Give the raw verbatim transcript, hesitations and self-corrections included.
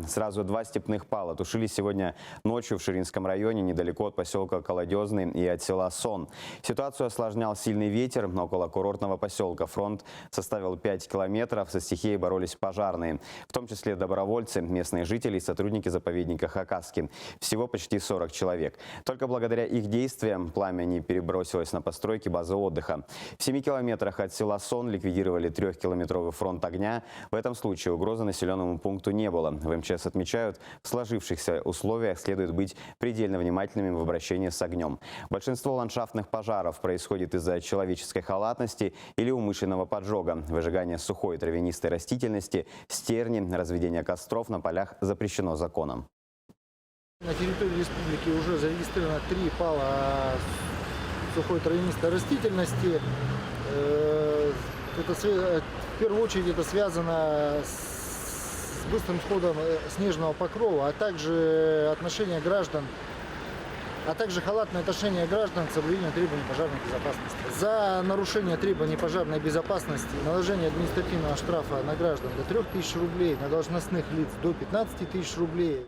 Сразу два степных пала тушили сегодня ночью в Ширинском районе, недалеко от посёлка Колодёзный и от села Сон. Ситуацию осложнял сильный ветер около курортного посёлка. Фронт составил пять километров, со стихией боролись пожарные, в том числе добровольцы, местные жители и сотрудники заповедника Хакасский. Всего почти сорок человек. Только благодаря их действиям пламя не перебросилось на постройки базы отдыха. В семи километрах от села Сон ликвидировали трёхкилометровый фронт огня. В этом случае угрозы населённому пункту не было. В МЧС отмечают, в сложившихся условиях следует быть предельно внимательными в обращении с огнём. Большинство ландшафтных пожаров происходит из-за человеческой халатности или умышленного поджога. Выжигание сухой травянистой растительности, стерни, разведение костров на полях запрещено законом. На территории республики уже зарегистрировано три пала сухой травянистой растительности. Э, это све-, э, в первую очередь это связано с, с быстрым сходом, э, снежного покрова, а также отношение граждан, а также халатное отношение граждан к соблюдению требований пожарной безопасности. За нарушение требований пожарной безопасности наложение административного штрафа на граждан до трёх тысяч рублей, на должностных лиц до пятнадцати тысяч рублей.